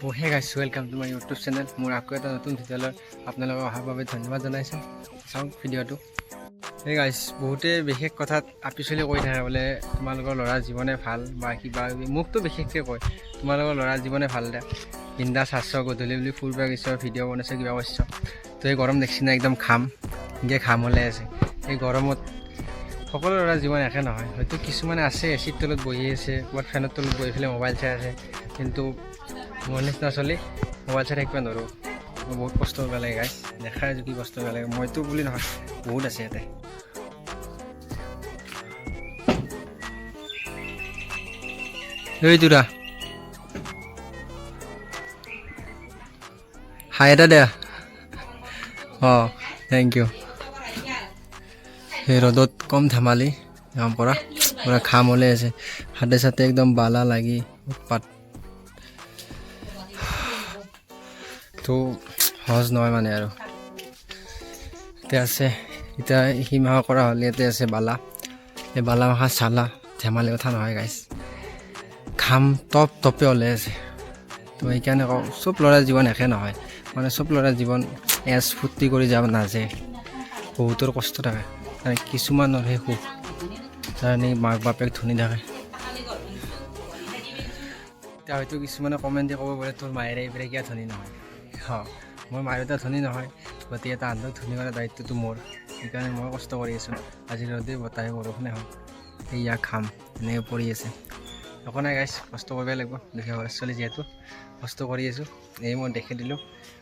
Oh hey guys, welcome to my YouTube channel. মোৰ আকৌ এটা নতুন ভিডিঅ'লৈ আপোনালোকক অহাৰ বাবে ধন্যবাদ জনাইছোঁ। চাওক ভিডিঅ'টো। হে গাইছ, বহুতে বিশেষ কথাত আপিচলি কৰি থাকে, বোলে তোমালোকৰ ল'ৰাৰ জীৱনে ভাল বা কিবা কিবি। মোকতো বিশেষকৈ কয়, তোমালোকৰ ল'ৰাৰ জীৱনে ভাল দে, বিন্দাছ আছ, গধূলি বুলি ফুৰিব গৈছ, ভিডিঅ' বনাইছ, কিবা কৰিছ। তো এই গৰম দেখছি না, একদম ঘাম, এনেকৈ ঘাম ওলাই আছে। এই গৰমত সকলো ল'ৰাৰ জীৱন একে নহয়। হয়তো কিছুমানে আছে, এচিৰ তলত বহি আছে, ক'ৰবাত ফেনৰ তলত বহি পেলাই মোবাইল চাই আছে। কিন্তু মোৰ নিচিনা চলি মোবাইল চাই থাকিব নোৱাৰোঁ। মই বহুত কষ্ট কৰিব লাগে গাইছ। দেখাই আছোঁ কি কষ্ট কৰিব লাগে। মইতো বুলি নহয়, বহুত আছে ইয়াতে। এই তোৰা হাই এটা দে। অঁ, thank U. সেই ৰ'দত কম ধেমালি কাম কৰা? পূৰা ঘাম ওলাই আছে, হাতে চাতে একদম বালা লাগি উৎপাত। তো সহজ নহয় মানে আৰু। এতিয়া আছে, এতিয়া সীমা কৰা হ'লে ইয়াতে আছে বালা। এই বালা মাখা চালা ধেমালি কথা নহয় গাইছ। ঘাম টপ টপে ওলাই আছে। তো সেইকাৰণে কওঁ, চব ল'ৰাৰ জীৱন একে নহয়। মানে চব ল'ৰাৰ জীৱন এজ ফূৰ্তি কৰি যাব নাযায়। বহুতৰ কষ্ট থাকে আৰু কিছুমানৰহে সুখ, যাৰ নেকি মাক বাপেক ধনী থাকে। এতিয়া হয়তো কিছুমানে কমেণ্ট দি ক'ব পাৰে, তোৰ মায়েৰে এইবোৰে কিয় ধনী নহয়? অঁ, মোৰ মা দেউতা ধনী নহয়, গতিকে তাহাঁতক ধনী কৰাৰ দায়িত্বটো মোৰ। সেইকাৰণে মই কষ্ট কৰি আছোঁ। আজি ৰ'দে বতাহে বৰষুণে হওক, এইয়া ঘাম এনেকৈ পৰি আছে। একো নাই গাইছ, কষ্ট কৰিবই লাগিব। দুখীয়া ঘৰৰ ছোৱালী যিহেতু কষ্ট কৰি আছোঁ। এই মই দেখি দিলোঁ,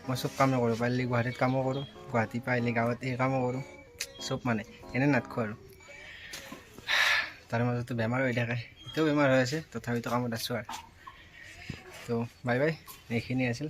মই চব কামেই কৰোঁ। পাৰিলে গুৱাহাটীত কামো কৰোঁ, গুৱাহাটী পাৰিলে গাঁৱত এই কামো কৰোঁ, চব মানে এনেই নাথাকোঁ আৰু। তাৰ মাজতো বেমাৰ হৈ থাকে, এতিয়াও বেমাৰ হৈ আছে, তথাপিতো কামত আছোঁ আৰু। তো বাই বাই, এইখিনিয়ে আছিল।